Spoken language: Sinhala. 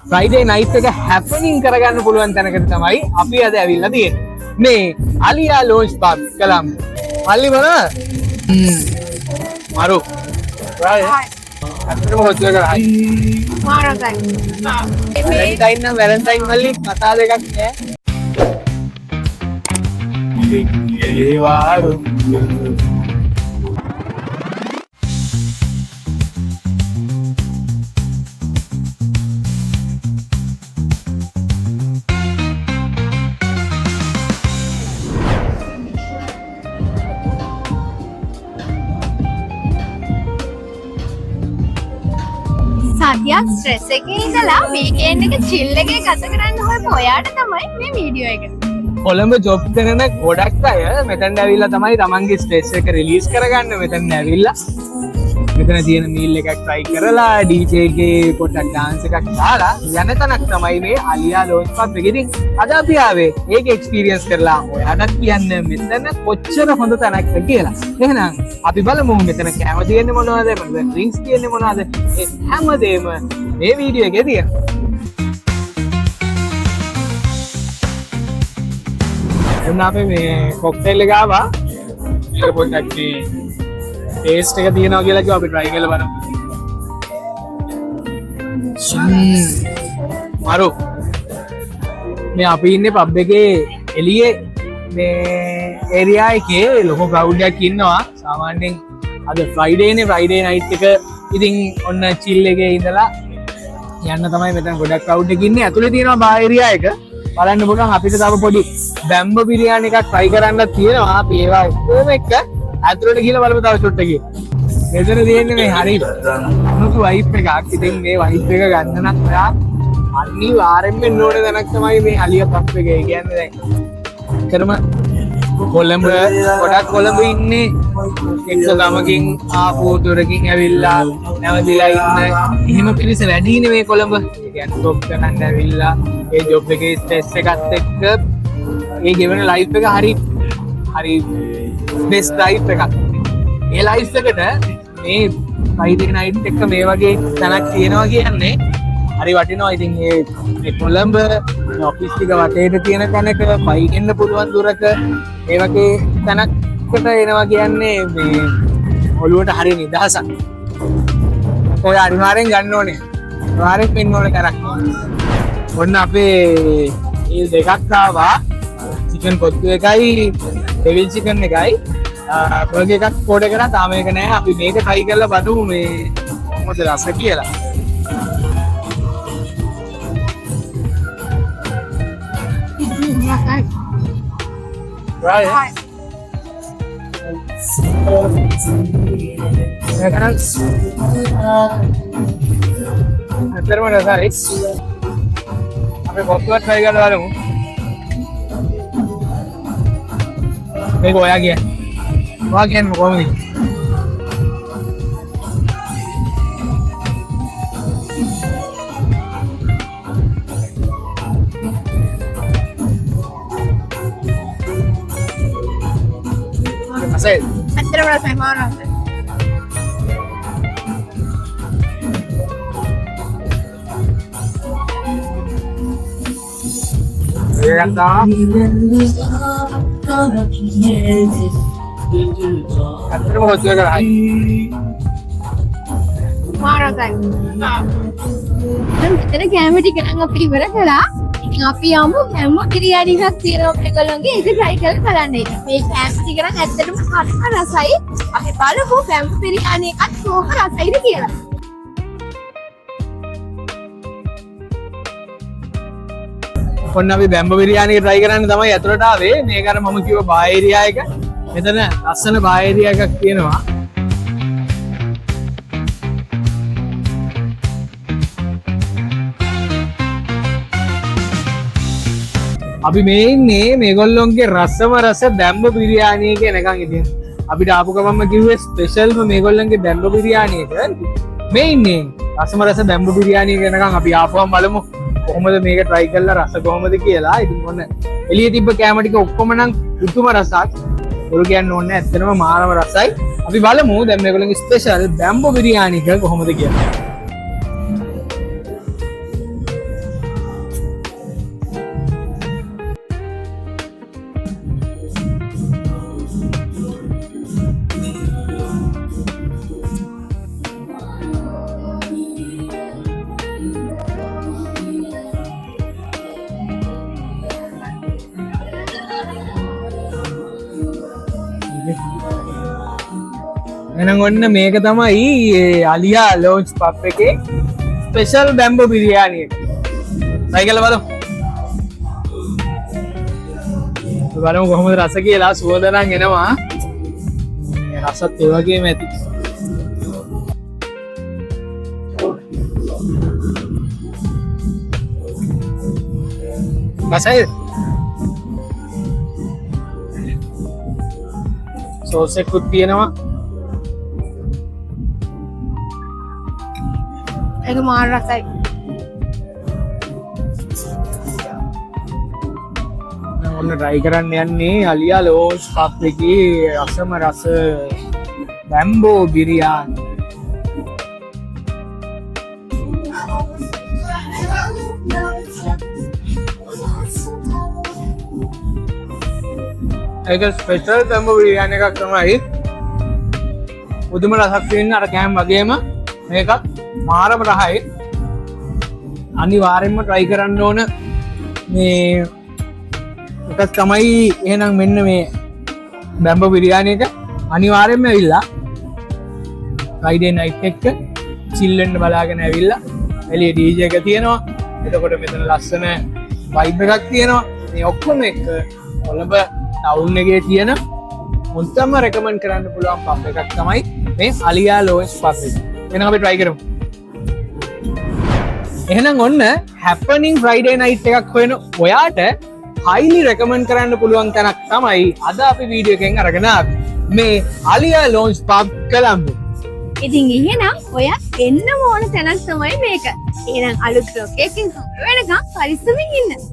ෆ්‍රයිඩේ නයිට් එක හැපනින් කරගන්න පුළුවන් තැනකට තමයි අපි අද ඇවිල්ලා තියෙන්නේ. මේ අලියා ලෝන්ජ් පබ් කොළඹ. මල්ලි මොනවද? මරු. රයිට්. ඇත්තටම කොච්චර කරයි? මාර රසයි. වැලන්ටයින් නම් වැලන්ටයින් මල්ලි කතා දෙකක් නෑ. සතියක් ස්ට්‍රෙස් එකේ ඉඳලා වීකෙන්ඩ් එක චිල් එකේ ගත කරන්න හොයපු ඔයාට තමයි මේ වීඩියෝ එක. කොළඹ ජොබ් කරන ගොඩක් අය මෙතනට ඇවිල්ලා තමයි තමන්ගේ ස්ට්‍රෙස් එක රිලීස් කරගන්න මෙතනට ඇවිල්ලා මෙතන තියෙන මීල් එකක් try කරලා DJ එකේ පොඩ්ඩක් ඩාන්ස් එකක් දාලා යන තැනක් තමයි මේ අලියා ලෝන්ජ් පබ් එක. ඉතින් අද අපි ආවේ ඒක එක්ස්පීරියන්ස් කරලා ඔයාටත් කියන්න මෙතන කොච්චර හොඳ තැනක්ද කියලා. එහෙනම් අපි බලමු මෙතන කෑම තියෙන්නේ මොනවද, මෙතන ඩ්‍රින්ක්ස් තියෙන්නේ මොනවද, ඒ හැමදේම මේ වීඩියෝ එකේ තියෙනවා. එන්න අපේ මේ කොක්ටේල් එක ආවා. මේක පොඩ්ඩක් මේ ටේස්ට් එක තියෙනවා කියලා කිව්වා. අපි try කරලා බලමු. මරු. මේ අපි ඉන්නේ පබ් එකේ එළියේ මේ ඒරියා එකේ ලොකු ක්‍රවුඩ් එකක් ඉන්නවා. සාමාන්‍යයෙන් අද ෆ්‍රයිඩේ නේ, ෆ්‍රයිඩේ නයිට් එක. ඉතින් ඔන්න චිල් එකේ ඉඳලා යන්න තමයි මෙතන ගොඩක් ක්‍රවුඩ් එක ඉන්නේ. ඇතුලේ තියෙනවා බාර් ඒරියා එක. බලන්න පුළුවන් අපිට තව පොඩි බැම්බෝ බිරියානි එකක් try කරන්නත් තියෙනවා. අපි ඒවා ඔක්කොම එක්ක ඇතුලට ගිහලා බලමු තව චුට්ටකින්. මෙතන තියෙන්නේ මේ හරි අමුතු වයිබ් එකක්. ඉතින් මේ වයිබ් එක ගන්න නම් ඔයා අනිවාර්යෙන්ම එන්න ඕන තැනක් තමයි මේ අලියා පබ් එක. ඒ කියන්නේ දැන් ඇත්තටම කොළඹ ගොඩක් කොළඹ ඉන්නේ එක්ක ගමකින් ආපු දුරකින් ඇවිල්ලා නැවතිලා ඉන්න එහෙම පිරිස වැඩිනේ මේ කොළඹ. ඒ කියන්නේ ජොබ් කරන්න ඇවිල්ලා ඒ ජොබ් එකේ ස්ට්‍රෙස් එකත් එක්ක ඒ ගෙවන ලයිෆ් එක හරි හරි බෙස්ට් ලයිෆ් එකක්. ඒ ලයිෆ් එකට මේ ෆ්‍රයිඩේ නයිට් එක මේ වගේ තැනක් තියෙනවා කියන්නේ හරි වටිනවා. ඉතින් මේ කොළඹ මේ ඔෆිස් ටික වටේට තියෙන තැනක බයික් එන්න පුළුවන් දුරක මේ වගේ තැනකට එනවා කියන්නේ මේ ඔළුවට හරි නිදහසක්. ඔය අනිවාර්යෙන් ගන්න ඕනේ. අනිවාර්යෙන් වෙන්න ඕනේ තැනක්. ඔන්න අපේ මේ දෙකක් ආවා. චිකන් කොත්තු එකයි ඩෙවිල් චිකන් එකයි. බර්ගර් එකක් ඕඩර් කරා, තාම ඒක නෑ. අපි මේක try කරලා බලමු මේ කොහොමද රස කියලා. රසයි. Right. මේක නම් ඇත්තටම රසයි. අපි කොත්තුවක් try කරලා බලමු. මේක ඔයා කියන්නේ. ඔයා කියන්නේ කොහොමද? රසයි. ඇත්තටම රසයි, මාර රසයි. ඒක තමයි ඇත්තටම කොත්තු එක රහයි. මාර රසයි. දැන් මෙතන කෑම ටික නම් අපි ඉවර කළා. ඉතින් අපි යමු බැම්බෝ බිරියානි එකක් තියෙනවා මේගොල්ලන්ගේ. ඒක try කරලා බලන්න. මේ කෑම ටික නම් ඇත්තටම හරිම රසයි. අපි බලමු බැම්බෝ බිරියානි එකත් කොහොම රසයිද කියලා. ඔන්න අපි බැම්බෝ බිරියානි එක try කරන්න තමයි ඇතුළට ආවේ. මේක අර මම කිව්ව බාර් ඒරියා එක. මෙතන ලස්සන බාර් ඒරියා එකක් තියෙනවා. අපි මේ ඉන්නේ මේගොල්ලොන්ගේ රසම රස බැම්බෝ බිරියානි එක එනකන්. ඉතින් අපිට ආපු ගමන්ම කිව්වේ ස්පෙෂල්ම මේගොල්ලන්ගේ බැම්බෝ බිරියානි එක. මේ ඉන්නේ රසම රස බැම්බෝ බිරියානි එක එනකන්. අපි ආපුවම බලමු කොහොමද මේක try කරලා රස කොහොමද කියලා. ඉතින් ඔන්න එළියේ තිබ්බ කෑම ටික ඔක්කොම නම් පුදුම රසක්. බොරු කියන්න ඕනේ නෑ, ඇත්තටම මාරම රසයි. අපි බලමු දැන් මේගොල්ලන්ගේ ස්පෙෂල් බැම්බෝ බිරියානි එක කොහොමද කියලා. එහෙනම් ඔන්න මේක තමයි ඒ අලියා ලොන්ජ් පබ් එකේ ස්පෙෂල් බැම්බෝ බිරියානි එක. try කරලා බලමු. අපි බලමු කොහොමද රස කියලා. සුවඳ නම් එනවා. මේ රසත් ඒ වගේම ඇති. රසයි. සෝස් එකකුත් තියෙනවා. ඒක මාර රසයි. දැන් ඔන්න try කරන්න යන්නේ අලියා ලෝස් පබ් එකේ රසම රස බැම්බෝ බිරියානි. ඒක ස්පෙෂල් බැම්බෝ බිරියානි එකක් තමයි. පුදුම රසක් තියෙන අර කෑම වගේම මේකත් මාරම රහයි. අනිවාර්යෙන්ම try කරන්න ඕන මේ එකක් තමයි. එහෙනම් මෙන්න මේ බැම්බෝ බිරියානි එක අනිවාර්යෙන්ම ඇවිල්ලා ෆ්‍රයිඩේ නයිට් එක්ක චිල් වෙන්න බලාගෙන ඇවිල්ලා එළිය DJ එක තියෙනවා. එතකොට මෙතන ලස්සන වයිබ් එකක් තියෙනවා. මේ ඔක්කොම එක්ක කොළඹ ටවුන් එකේ තියෙන හොඳම රෙකමන්ඩ් කරන්න පුළුවන් පබ් එකක් තමයි මේ අලියා ලෝන්ජ් පබ් එක. එහෙනම් අපි try කරමු. එහෙනම් ඔන්න හැපනින් ෆ්‍රයිඩේ නයිට් එකක් හොයන ඔයාට highly recommend කරන්න පුළුවන් තැනක් තමයි අද අපි වීඩියෝ එකෙන් අරගෙන ආවේ. මේ අලියා ලෝන්ජ් පබ් කොළඹ. ඉතින් එහෙනම් ඔයා එන්නම ඕන තැනක් තමයි මේක. එහෙනම් අලුත් ව්ලොග් එකකින් හම්බ වෙනකම් පරිස්සමින් ඉන්න.